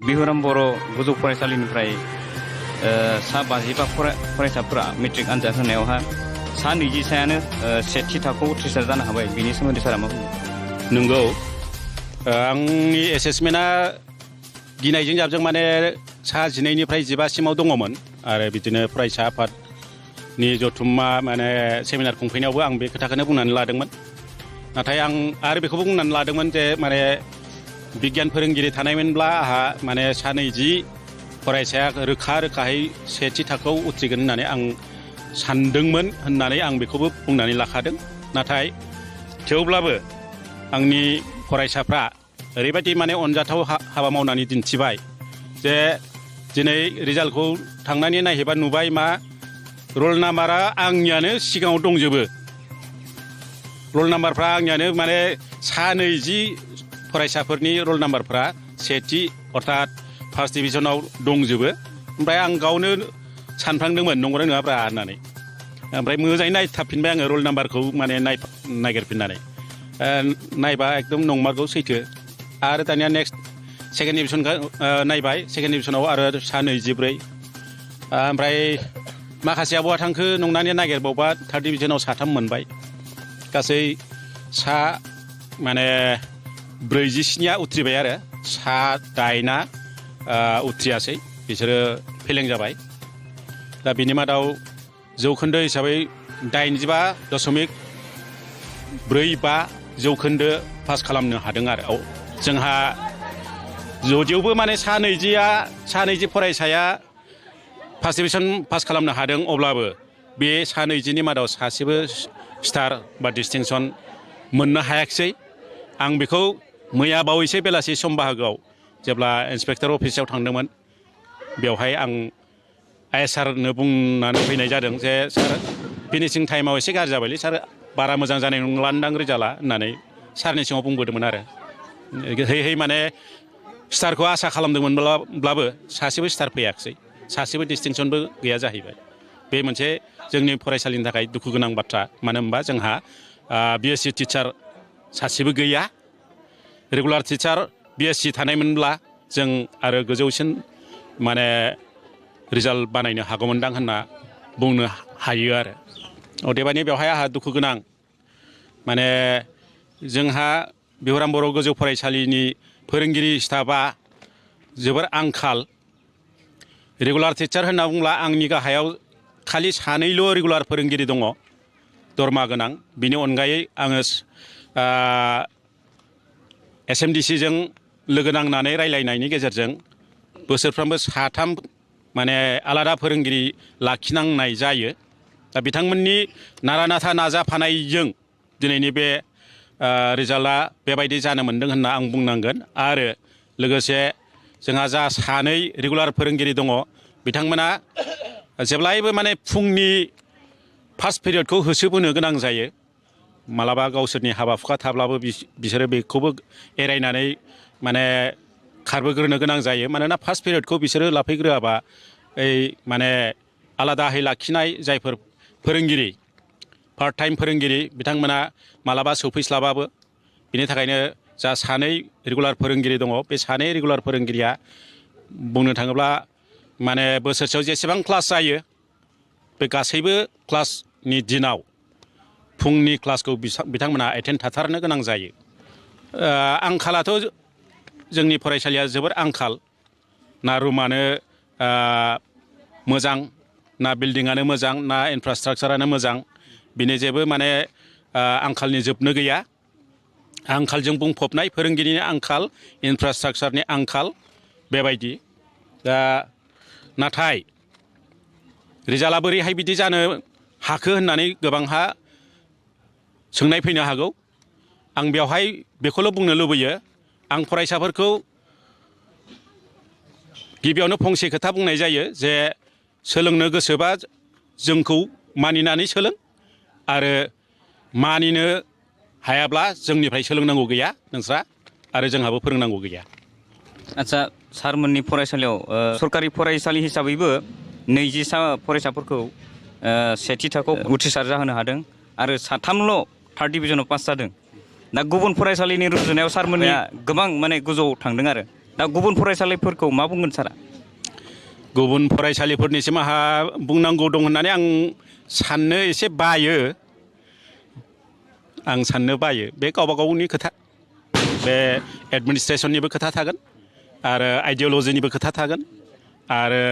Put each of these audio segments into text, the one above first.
बिहुराम बर' गोजौ फरायसालिनिफ्राय सा 55 फरायसाफोरा मेट्रिक आनजाद होनायावहा सा 20सायानो सेथि थाखोआव उथ्रिसार जानो हाबाय। बेनि सोमोन्दै सारा मा बुङो? नंगौ, आंनि एसेसमेन्टआ गिनायजों जाबजों माने सा 12निफ्राय 15सिमाव दङमोन आरो बिदिनो फरायसा आफादनि जथुम्मा माने सेमिनार खुंफैनायावबो आं बे खोथाखौनो बुंनानै लादोंमोन। नाथाय आं आरो बेखौबो बुंनानै लादोंमोन जे माने बिगियान फोरोंगिरि थानायमोनब्ला आंहा माने सा 20 फरायसाया रोखायै सेथि थाखोआव उथ्रिगोन होननानै आं सानदोंमोन होननानै आं बेखौबो बुंनानै लाखादों। नाथाय थेवब्लाबो आंनि फरायसाफ्रा ओरैबायदि माने अनजाथाव हाबा मावनानै दिन्थिबाय जे दिनै रिजाल्टखौ थांनानै नायहैबा नुबाय मा रल नाम्बारा आंनियानो सिगाङाव दंजोबो। रल नाम्बारफ्रा आंनियानो माने सा 20 फरायसाफोरनि रल नाम्बारफ्रा सेथि अर्थात फार्स्ट डिभिजनाव दंजोबो। ओमफ्राय आं गावनो सानफ्लांदोंमोन नंगौना नङाब्रा होननानै। ओमफ्राय मोजाङै नायथाबफिनबाय आङो रल नाम्बारखौ माने नागिरफिननानै नायबा एकदम नंमारगौ सैथो। आरो दानिया नेक्स्ट सेकेन्ड डिभिजनखौ नायबाय, सेकेन्ड डिभिजनाव आरो सा 24। ओमफ्राय माखासेया बहा थांखो नंनानै नागिरबावबा थार्ड डिभिजनाव 3 मोनबाय। गासै सा माने 47आ उथ्रिबाय आरो सा 8आ उथ्रियासै, बिसोरो फेलें जाबाय। दा बिनि मादाव जौखोन्दो हिसाबै 85.45 जौखोन्दो पास खालामनो हादों आरो। जोंहा जदियावबो माने सा 20 फरायसाया फार्स्ट डिभिजन पास खालामनो हादों, अब्लाबो बे सा 20नि मादाव सासेबो स्टार बा डिस्टिंसन मोननो हायाखिसै। आं बेखौ मैया बावैसो बेलासि सम बाहागोआव जेब्ला इन्सपेक्टर अफिसाव थांदोंमोन, बेवहाय आं आइएसआरनो बुंनानै फैनाय जादों जे सार फिनिशिं टाइमाव एसे गाज्रि जाबायलै सार, बारा मोजां जानाय नंलान्दां रिजाल्टआ होननानै सारनि सिगाङाव बुंबोदोंमोन आरो। है माने स्टारखौ आसा खालामदोंमोनब्लाबो सासेबो स्टार फैयाखिसै, सासेबो डिस्टिंसनबो गैया जाहैबाय। बे मोनसे जोंनि फरायसालिनि थाखाय दुखु गोनां बाथ्रा। मानो होनबा जोंहा बिएससि टिचार सासेबो गैया। रेगुलार टिचार बिएससि थानायमोनब्ला जों आरो गोजौसिन माने रिजाल्ट बानायनो हागौमोनदां होनना बुंनो हायो आरो। अदेबानि बेवहाय आंहा दुखु गोनां माने जोंहा बिहुराम बर' गोजौ फरायसालिनि फोरोंगिरि स्टाफआ जोबोर आंखाल। रेगुलार टिचार होनना बुंब्ला आंनि गाहायाव खालि 2ल' रेगुलार फोरोंगिरि दङ, दरमा गोनां। बिनि अनगायै आङो एसएमडिसिजों लोगो नांनानै रायलायनायनि गेजेरजों बोसोरफ्रोमबो 3 माने आलादा फोरोंगिरि लाखिनांनाय जायो। दा बिथांमोननि नारा नाथा नाजाफानायजों दिनैनि बे रिजाल्टआ बेबायदि जानो मोन्दों होनना आं बुंनांगोन। आरो लोगोसे जोंहा जा 2 रेगुलार फोरोंगिरि दङ, बिथांमोना जेब्लायबो माने फुंनि फार्स्ट पिरियडखौ होसोबोनो गोनां जायो। मालाबा गावसोरनि हाबा हुखा थाब्लाबो बिसोरो बेखौबो एरायनानै माने खारबोग्रोनो गोनां जायो। मानोना फार्स्ट पिरियडखौ बिसोरो लाफैग्रोआबा माने आलादाहै लाखिनाय जायफोर फोरोंगिरि, पार्ट टाइम फोरोंगिरि, बिथांमोना मालाबा सौफैस्लाबाबो। बिनि थाखायनो जा 2 रेगुलार फोरोंगिरि दङ, बे 2 रेगुलार फोरोंगिरिया बुंनो थाङोब्ला माने बोसोरसेयाव जेसेबां क्लास जायो बे गासैबो क्लासनि दिनाव फुंनि क्लासखौ बिथांमोना एटेन्ड थाथारनो गोनां जायो। आंखालाथ' जोंनि फरायसालिया जोबोर आंखाल। ना रुमानो मोजां, ना बिल्डिंआनो मोजां, ना इनफ्रास्ट्राक्चारानो मोजां। बिनि जेबो माने आंखालनि जोबनो गैया। आंखालजों बुंफबनाय, फोरोंगिरिनि आंखाल, इनफ्रास्ट्राक्चारनि आंखाल, बेबायदि। दा नाथाय रिजाल्टआ बोरैहाय बिदि जानो हाखो होननानै गोबांहा सोंनाय फैनो हागौ। आं बेवहाय बेखौल' बुंनो लुबैयो, आं फरायसाफोरखौ गिबियावनो फंसे खोथा बुंनाय जायो जे सोलोंनो गोसोबा जोंखौ मानिनानै सोलों, आरो मानिनो हायाब्ला जोंनिफ्राय सोलोंनांगौ गैया नोंस्रा, आरो जोंहाबो फोरोंनांगौ गैया। आदसा, सारमोननि फरायसालियाव सरकारि फरायसालि हिसाबैबो 20सा फरायसाफोरखौ सेथि थाखोआव उथ्रिसार जाहोनो हादों आरो 3ल' थार्ड डिभिजनाव पास जादों। दा गुबुन फरायसालिनि रुजुनायाव सारमोननिया गोबां माने गोजौआव थांदों आरो दा गुबुन फरायसालिफोरखौ मा बुंगोन सारा? गुबुन फरायसालिफोरनिसिम आंहा बुंनांगौ दं होननानै आं साननो एसे बायो। आं साननो बायो बे गावबा गावनि खोथा, बे एडमिनिस्ट्रेसननिबो खोथा थागोन आरो आइडिय'लजिनिबो खोथा थागोन आरो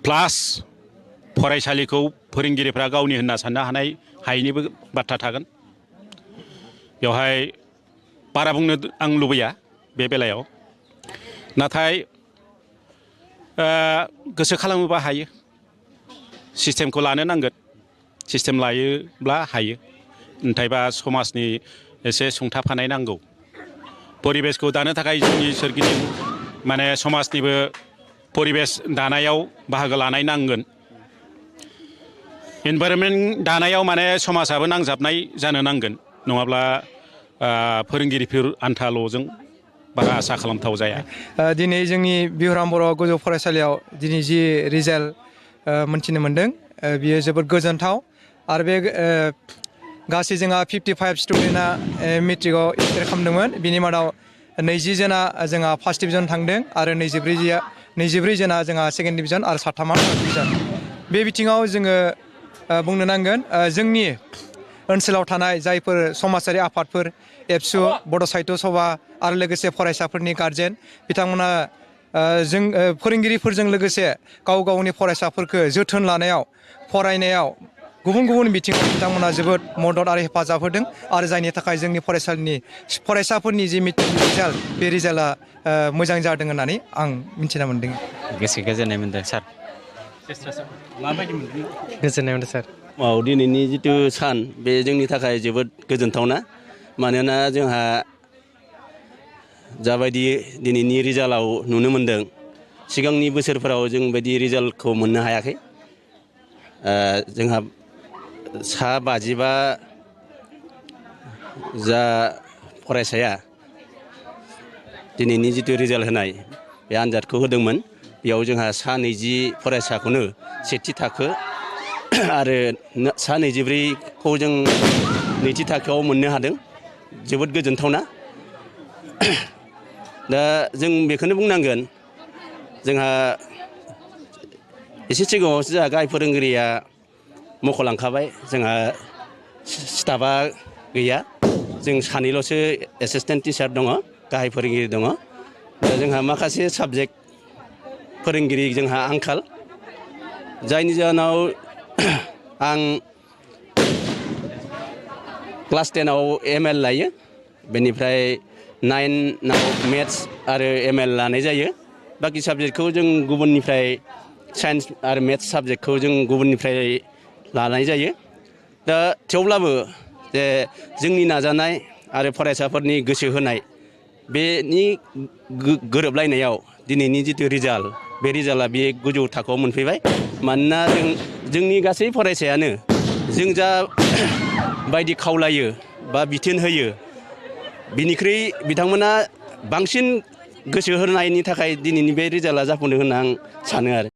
प्लास फरायसालिखौ फोरोंगिरिफ्रा गावनि होनना साननो हायैनिबो बाथ्रा थागोन। बेवहाय बारा बुंनो आं लुबैया बे बेलायाव, नाथाय गोसो खालामोबा हायो, सिस्टेमखौ लानो नांगोन, सिस्टेम लायोब्ला हायो, नाथायबा समाजनि एसे सुंथाफानाय नांगौ। परिबेसखौ दानो थाखाय जोंनि सोरगिदिं माने समाजनिबो परिबेस दानायाव बाहागो लानाय नांगोन। इनभाइरनमेन्ट दानायाव माने समाजाबो नांजाबनाय जानो नांगोन, नङाब्ला फोरोंगिरिफोर आन्थाल'जों बारा आसा खालामथाव जाया। दिनै जोंनि बिहुराम बर' गोजौ फरायसालियाव दिनै जि रिजाल्ट मोनथिनो मोन्दों बियो जोबोद गोजोनथाव। आरो बे गासै जोंहा 55 स्टुडेन्टआ मेट्रिकआव एटेन्ड खालामदोंमोन। बिनि मादाव 20 जना जोंहा फार्स्ट डिभिजन थांदों आरो 24 जना जोंहा सेकेन्ड डिभिजन आरो 3 थार्ड डिभिजन। बे बिथिङाव जोङो बुंनो नांगोन जोंनि ओनसोलाव थानाय जायफोर समाजारि आफादफोर एबसु, बड' साहित्य सभा आरो लोगोसे फरायसाफोरनि गार्जेन बिथांमोना जों फोरोंगिरिफोरजों लोगोसे गाव गावनि फरायसाफोरखौ जोथोन लानायाव, फरायनायाव गुबुन गुबुन बिथिङाव बिथांमोना जोबोद मदद आरो हेफाजाब होदों आरो जायनि थाखाय जोंनि फरायसाफोरनि जि मेट्रिक रिजाल्ट बे रिजाल्टआ मोजां जादों होननानै आं मिन्थिना मोन्दों। गोसो गोजोननाय मोन्दों सार। माबायदि मोन्दों? गोजोननाय मोन्दों सार। दिनैनि जिथु सान बे जोंनि थाखाय जोबोद गोजोनथावना, मानोना जोंहा जाबायदि दिनैनि रिजाल्टआव नुनो मोन्दों सिगांनि बोसोरफोराव जों बायदि रिजाल्टखौ मोननो हायाखै। जोंहा 55 जा फरायसाया दिनैनि जिथु रिजाल्ट होनाय बे आनजादखौ होदोंमोन, बेयाव जोंहा 20 फरायसाखौनो सेथि थाखो आरो 24खौ जों नैथि थाखोआव मोननो हादों। जोबोद गोजोनथावना। दा जों बेखौनो बुंनांगोन, जोंहा एसे सिगाङावसो जोंहा गाहाय फोरोंगिरिया मख'लांखाबाय, जोंहा स्टाफआ गैया, जों सानैल'सो एसिसटेन्ट टिचार दङ, गाहाय फोरोंगिरि दङ। दा जोंहा माखासे साबजेक्ट फोरोंगिरि जोंहा आंखाल, जायनि जाहोनाव आं क्लास 10आव ML लायो, बेनिफ्राय 9आव मेथ्स आरो ML लानाय जायो। बाखि साबजेक्टखौ जों गुबुननिफ्राय साइन्स आरो मेथ्स साबजेक्टखौ जों गुबुननिफ्राय लानाय जायो। दा थेवब्लाबो जे जोंनि नाजानाय आरो फरायसाफोरनि गोसो होनाय बेनि गोरोबलायनायाव दिनैनि जिथु रिजाल्ट बे रिजाल्टआ बे गोजौ थाखोआव मोनफैबाय। मानोना जोंनि गासै फरायसायानो जों जा बायदि खावलायो बा बिथोन होयो बिनिख्रुइ बिथांमोना बांसिन गोसो होनायनि थाखाय दिनैनि बे रिजाल्टआ जाफुंदों होनना आं सानो आरो।